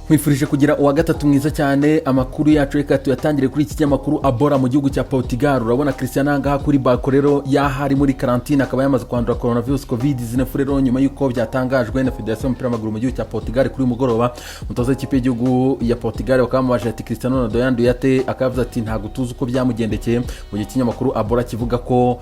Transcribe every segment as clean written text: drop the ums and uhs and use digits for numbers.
Nkwifurije kugira uwa gatatu mwiza cyane. Amakuru yacu reka tuyatangire kuri iki kinyamakuru A Bola mu gihugu cya Portugal. Urabona Cristiano ahangaha kuri bako rero yahari muri karantine, akaba yamaze kwandura coronavirus COVID-19 rero, nyuma y'uko byatangajwe na federasiyo y'umupira w'amaguru mu gihugu cya Portugal kuri uyu mugoroba. Umutoza w'ikipe y'igihugu ya Portugal bakaba bamubajije ati: "Cristiano Ronaldo yanduye ate?" Akaba yavuze ati: "Ntabwo tuzi uko byamugendekeye." Mu gihe ikinyamakuru A Bola kivuga ko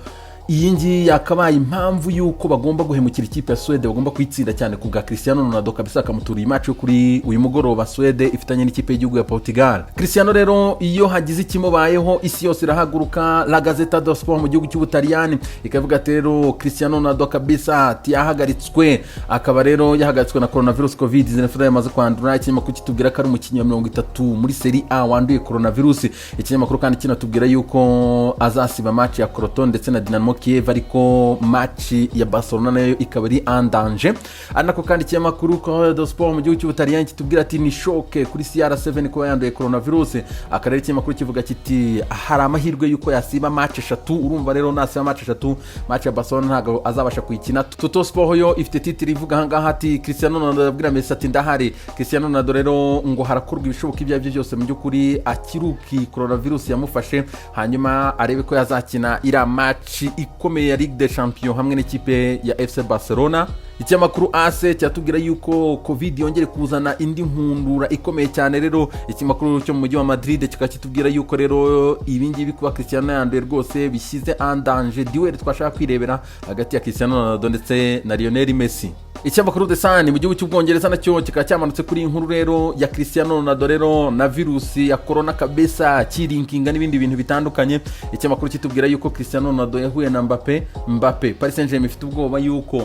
iyi ngiyi yakabaye impamvu y'uko bagomba guhemukira ikipe ya Suwede, bagomba kuyitsinda cyane ku bwa Cristiano Ronaldo kabisa, akamutura iyi match yo kuri uyu mugoroba Suwede ifitanye n'ikipe y'igihugu ya Portugal. Cristiano rero, iyo hagize ikimubayeho, isi yose irahaguruka. La Gazzetta dello Sport mu gihugu cy'Ubutaliyani ikavuga ati rero Cristiano Ronaldo kabisa ati yahagaritswe, akaba rero yahagaritswe na coronavirus COVID-19 yamaze kwandura. Ikinyamakuru kitubwira ko ari umukinnyi wa 30 muri Serie A wanduye coronavirus. Ikinyamakuru kandi kinatubwira yuko azasiba match ya Crotone ndetse na Dinamo Kiev, ariko match ya Barcelona nayo ikaba ari en danger. Ari nako kandi ikinyamakuru Corriere dello Sport mu gihugu cy'Ubutaliyani kitubwira ati ni choc kuri CR7 kuba yanduye coronavirus. Akarere ikinyamakuru kivuga kiti hari amahirwe yuko yasiba match eshatu. Urumva rero nasiba match eshatu, match ya Barcelona ntabwo azabasha kuyikina. Tuttosport yo ifite titre ivuga ahangaha ati Cristiano Ronaldo abwira Messi ati ndahari. Cristiano Ronaldo rero ngo harakorwa ibishoboka ibyo ari byo byose mu by'ukuri akiruki coronavirus yamufashe, hanyuma arebe ko yazakina iriya match ikomeye ya Ligue des Champions hamwe n'ikipe ya FC Barcelona. Ikinyamakuru AS cyatubwira yuko COVID yongere kuzana indi nkundura ikomeye cyane. Rero ikinyamakuru cyo mu mujyi wa Madrid kikaba kitubwira yuko rero ibi ngibi, kuba Cristiano yanduye rwose, bishyize en danger duel twashaka kwirebera hagati ya Cristiano Ronaldo ndetse na Lionel Messi. Ikinyamakuru The Sun mu gihugu cy'Ubwongereza nacyo kikaba cyamanutse kuri iyi nkuru rero ya Cristiano Ronaldo rero na virusi ya corona kabisa, kirinkinga n'ibindi bintu bitandukanye. Ikinyamakuru kitubwira yuko Cristiano Ronaldo yahuye na Mbappe. Mbappe, Paris Saint-Germain ifite ubwoba yuko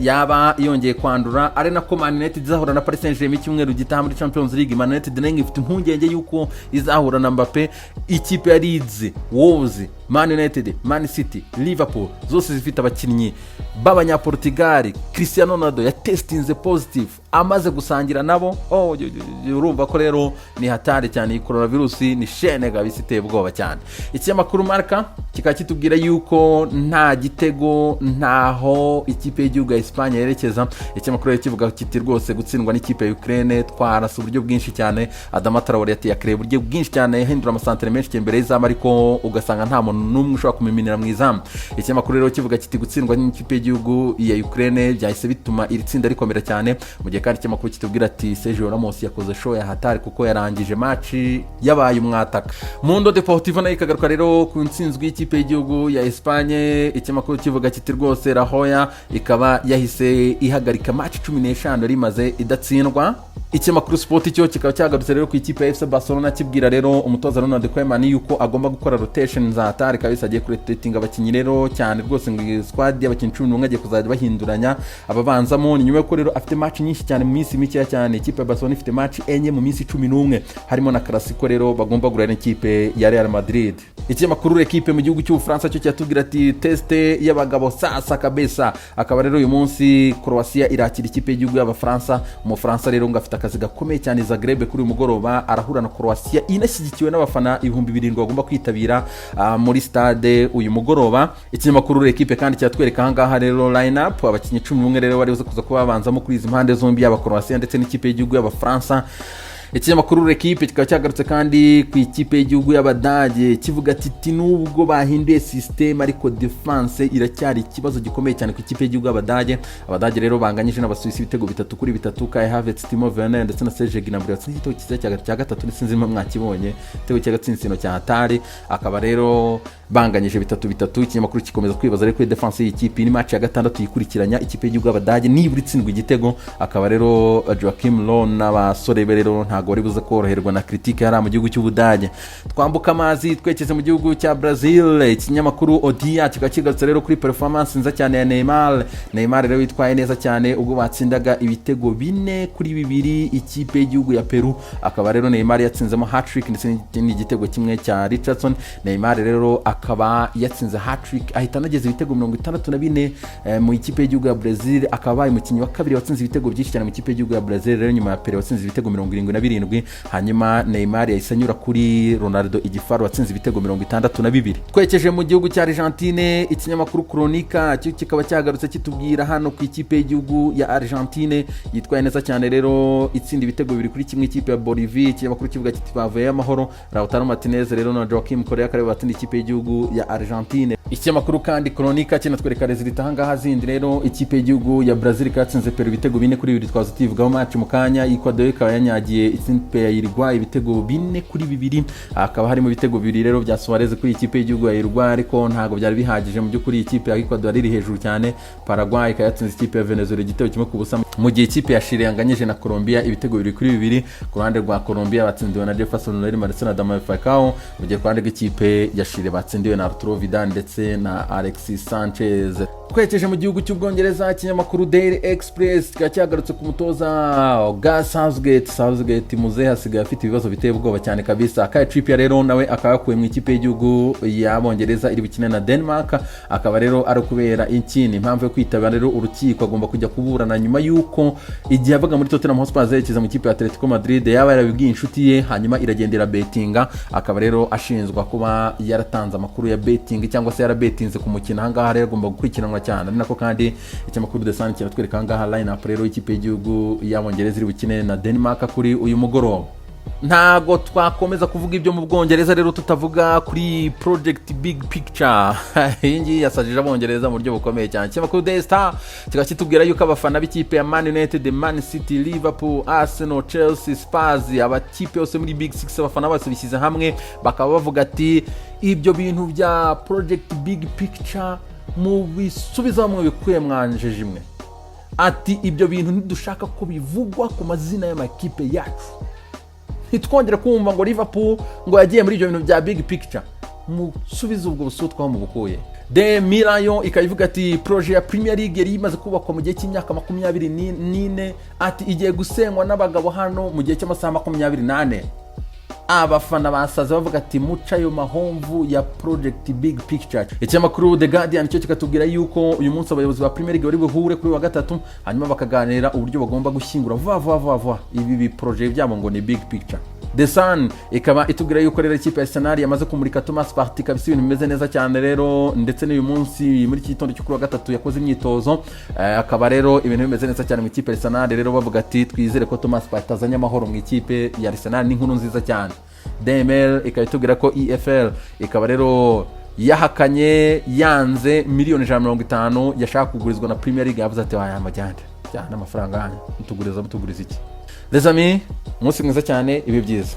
yaba yongeye kwandura, ari nako Man United izahura na Paris Saint-Germain icyumweru gitaha muri Champions League. Man United nayo ifite impungenge yuko izahura na Mbappe. Ikipe ya Leeds, Wolves, Man United, Man City, Liverpool zose zifite abakinnyi b'Abanyaportugal Cristiano Ronaldo yatestinze positive amaze gusangira nabo. Oh, urumva ko rero ni hatari cyane. Iyi coronavirus ni shene kabisa, iteye ubwoba cyane. Ikinyamakuru Marca kikaba kitubwira yuko nta gitego, ntaho ikipe y'igihugu ya Espagne yerekeza. Ikinyamakuru rero kivuga kiti rwose gutsindwa n'ikipe ya Ukraine twarasa uburyo bwinshi cyane. Adama Traore ati yakereye uburyo bwinshi cyane, yahindura amasantere menshi cyane imbere y'izamu, ariko ugasanga nta muntu n'umwe ushobora kumiminira mu izamu. Ikinyamakuru rero kivuga kiti gutsindwa n'ikipe y'igihugu ya Ukraine byahise bituma iri tsinda rikomera cyane. Mu gihe kandi ikinyamakuru kitubwira ati Sergio Ramos yakoze show ya hatari kuko yarangije match yabaye umwataka. Mundo Deportivo nayo ikagaruka rero ku ntsinzwi y'ikipe y'igihugu ya Espagne. Ikinyamakuru kivuga kiti rwose La Roja ikaba yahise ihagarika match 15 yari imaze idatsindwa. Ikinyamakuru Sport cyo kikaba cyagarutse rero ku ikipe ya FC Barcelona, kibwira rero umutoza Ronald Koeman yuko agomba gukora rotation za hatari kabisa, agiye kurotatinga abakinnyi rero cyane rwose, ngo iyi squad y'abakinnyi 11 agiye kuzajya bahinduranya ababanzamo. Ni nyuma yuko rero afite match nyinshi cyane mu minsi mikeya cyane. Ikipe ya Barcelona ifite match enye mu minsi 11, harimo na Clasico rero bagomba guhura n'ikipe ya Real Madrid. Ikinyamakuru L'Equipe mu gihugu cy'Ubufaransa cyo cyatubwira ati test y'abagabo sasa kabisa. Akaba rero uyu munsi Croatia irakira ikipe y'igihugu y'Abafaransa. Umufaransa rero ngo afite akazi gakomeye cyane Zagreb kuri uyu mugoroba, arahura na Croatia inashyigikiwe n'abafana 7000 bagomba kwitabira muri stade uyu mugoroba. Ikinyamakuru L'Equipe kandi cyatwereka ahangaha rero line up, abakinnyi 11 rero bari buze kuza kuba babanzamo kuri izi mpande zombi, yaba Croatia ndetse n'ikipe y'igihugu y'Abafaransa. Ikinyamakuru L'Equipe kikaba cyagarutse kandi ku ikipe y'igihugu y'Abadage, kivuga ati nubwo bahinduye système, ariko defense iracyari ikibazo gikomeye cyane ku ikipe y'igihugu y'Abadage. Abadage rero banganyije n'Abasuwisi ibitego 3-3. Kai Havertz, Timo Werner ndetse na Serge Gnabry batsinze igitego cyiza cya gatatu, ndetse sinzi mwakibonye, igitego cy'agatsinsino cya hatari. Akaba rero banganyije 3-3. Ikinyamakuru kikomeza kwibaza rero kuri defense y'ikipe. Ni match ya gatandatu yikurikiranya ikipe y'igihugu y'Abadage nibura itsindwa igitego. Akaba rero Joachim Low n'abasore be rero ntabwo bari buze koroherwa na critique yari mu gihugu cy'Ubudage. Twambuka amazi twekeze mu gihugu cya Brazil. Ikinyamakuru O Dia kikaba kigarutse rero kuri performance nziza cyane ya Neymar. Neymar rero witwaye neza cyane ubwo batsindaga ibitego 4-2 ikipe y'igihugu ya Peru. Akaba rero Neymar yatsinzemo hat-trick ndetse n'igitego kimwe cya Richarlison. Neymar rero akaba yatsinze hat-trick, ahita anageza ibitego 64 mu ikipe y'igihugu ya Brazil, akaba abaye umukinnyi wa kabiri watsinze ibitego byinshi cyane mu ikipe y'igihugu ya Brazil rero, nyuma ya Pele watsinze ibitego 77. 57. Hanyuma Neymar yahise anyura kuri Ronaldo igifaru watsinze ibitego 62. Twerekeje mu gihugu cya Argentine, ikinyamakuru Cronica cyo kikaba cyagarutse kitubwira hano ku ikipe y'igihugu ya Argentine yitwaye neza cyane rero, itsinda ibitego 2-1 ikipe ya Bolivie. Ikinyamakuru kivuga kiti bavuye amahoro. Lautaro Martinez rero na Joaquim Correa kare batsinda ikipe y'igihugu ya Argentine. Ikinyamakuru kandi Cronica kinatwereka résultats ahangaha zindi rero. Ikipe y'igihugu ya Brazil ikaba yatsinze Peru ibitego 4-2, twaza tubivugaho match mu kanya. Ecuador ikaba yanyagiye ikipe ya Uruguay ibitego 4-2, hakaba harimo ibitego bibiri rero bya Suarez kuri ikipe y'igihugu ya Uruguay, ariko ntabwo byari bihagije mu by'ukuri, ikipe ya Ecuador iri hejuru cyane. Paraguay ikaba yatsinze ikipe ya Venezuela igitego 1-0, mu gihe ikipe ya Chile yanganyije na Colombia ibitego 2-2. Ku ruhande rwa Colombia batsindiwe na Jefferson Lerma ndetse na Radamel Falcao, mu gihe ku ruhande rw'ikipe ya Chile batsindiwe na Arturo Vidal ndetse na Alexis Sanchez. Twerekeje mu gihugu cy'Ubwongereza, ikinyamakuru Daily Express kikaba cyagarutse ku mutoza Gareth Southgate. Southgate muzehe asigaye afite ibibazo biteye ubwoba cyane kabisa. Kyle Trippier rero nawe akaba yakuwe mu ikipe y'igihugu y'Abongereza iri bukine na Denmark, akaba rero ari ukubera ikindi impamvu yo kwitabira rero urukiko, agomba kujya kuburana nyuma y'uko igihe yavaga muri Tottenham Hotspur yerekeza mu ikipe ya Atletico Madrid yaba yarabibwiye inshuti ye, hanyuma iragendera betinga, akaba rero ashinjwa kuba yaratanze amakuru ya betting cyangwa se yarabetinze ku mukino. Ahangaha rero agomba gukurikiranwa cyane. Ari nako kandi ikinyamakuru The Sun kiratwereka ahangaha line up rero y'ikipe y'igihugu y'Abongereza iri bukine na Denmark kuri uyu mugoroba. Ntago twakomeza kuvuga ibyo mu Bwongereza rero tutavuga kuri Project Big Picture. Iyi ngiyi yasajije Abongereza mu buryo bukomeye cyane. Ikinyamakuru The Star kikaba kitubwira yuko abafana b'ikipe ya Man United, Man City, Liverpool, Arsenal, Chelsea, Spurs, abakipe yose muri Big Six, abafana bose bishyize hamwe bakaba bavuga ati ibyo bintu bya Project Big Picture mubisubiza mwe bikuye mwanjeje imwe. Ati ibyo bintu ntidushaka ko bivugwa ku mazina y'amakipe yacu, ntitwongere kumva ngo Liverpool ngo yagiye muri ibyo bintu bya Big Picture, musubize ubwo busutwa aho mubukuye. The Mirror yo ikaba ivuga ati projet ya Premier League yari imaze kubakwa mu gihe cy'imyaka 24, ati igiye gusenywa n'abagabo hano mu gihe cy'amasaha 24. Abafana basaze bavuga ati muca ayo mahomvu ya Project Big Picture. Ikinyamakuru The Guardian cyo kikatubwira yuko uyu munsi abayobozi ba Premier League bari buhure kuri wa gatatu, hanyuma bakaganira uburyo bagomba gushyingura vuba vuba vuba vuba ibi bi projet byabo ngo ni Big Picture. The Sun ikaba itubwira yuko rero ikipe ya Arsenal yamaze kumurika Thomas Partey kabisa, ibintu bimeze neza cyane rero, ndetse n'uyu munsi muri iki gitondo cyo kuri wa gatatu yakoze imyitozo, akaba rero ibintu bimeze neza cyane mu ikipe ya Arsenal. Rero bavuga ati twizere ko Thomas Partey azanye amahoro mu ikipe ya Arsenal, ni inkuru nziza cyane. DML ikaba itubwira ko EFL ikaba rero yahakanye, yanze miliyoni 150 yashaka kugurizwa na Premier League, yavuze ati waya amajyane cyane amafaranga yanyu mutuguriza, mutuguriza iki? Les amis, umunsi mwiza cyane, ibi byiza.